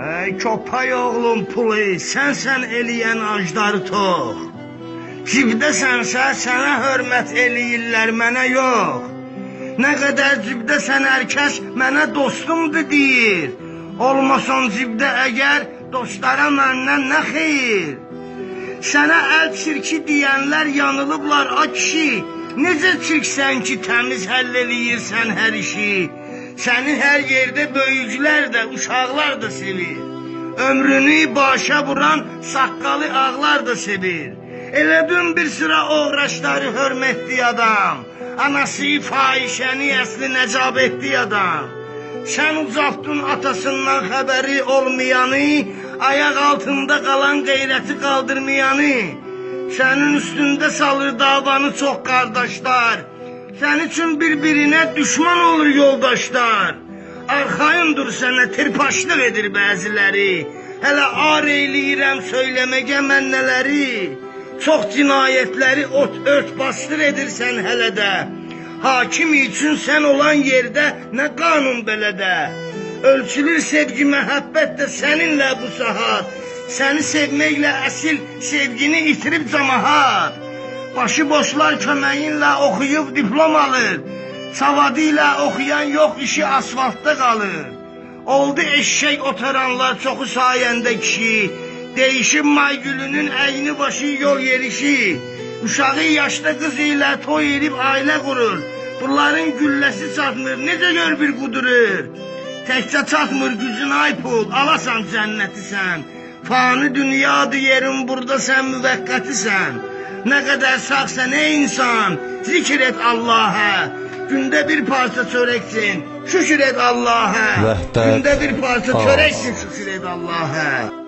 Ey köpək oğlum pulu, sənsən eləyən acdarı tox. Cibdəsənsə sənə hörmət eləyirlər, mənə yox. Nə qədər cibdəsən hər kəs mənə dostumdur deyir. Olmasan cibdə əgər dostlara məndən nə xeyir? Sənə əl çirki deyənlər yanılıblar a kişi. Necə çirksən ki təmiz həll eləyirsən hər işi. Səni hər yerdə böyüklər də, uşaqlar da sevir. Ömrünü başa vuran saqqalı ağlar da sevir. Elə dün bir sıra oğraşları hörmətli adam. Anası fahişəni əsli nəcabetli adam. Sən ucaltdın atasından xəbəri olmayanı, ayaq altında qalan qeyrəti qaldırmayanı. Sənin üstündə salır davanı çox qardaşlar. Sənin üçün bir-birinə düşman olur yoldaşlar. Arxayındır sənə tirpaşlıq edir bəziləri. Hələ ar eləyirəm söyləməyə mən nələri. Çox cinayətləri ot ört bastır edirsən hələ də. Hakim üçün sən olan yerdə nə qanun belə də. Ölçülür sevgi məhəbbət də səninlə bu saat. Səni sevməklə əsil sevgini itirib camaat. Başıboşlar köməyinlə oxuyub diplom alır. Savadı ilə oxuyan yox işi asfaltda qalır. Oldu eşşək otaranlar çoxu sayəndə kişi. Değişib maygülünün əyni başı yol yerişi. Uşağı yaşda qız ilə toy edib ailə qurur. Bunların gülləsi çatmır, necə gör bir qudurur. Təkcə çatmır gücün ay pul, alasan cənnəti sən. Fani dünyadır yerin burada sən müvəqqətisən. Nə qədər sağsan ey insan, zikr et Allah'a. Gündə bir parça çörəksin, şükür et Allah'a. Vəhdət Gündə bir parça Az. çörəksin, şükür et Allah'a.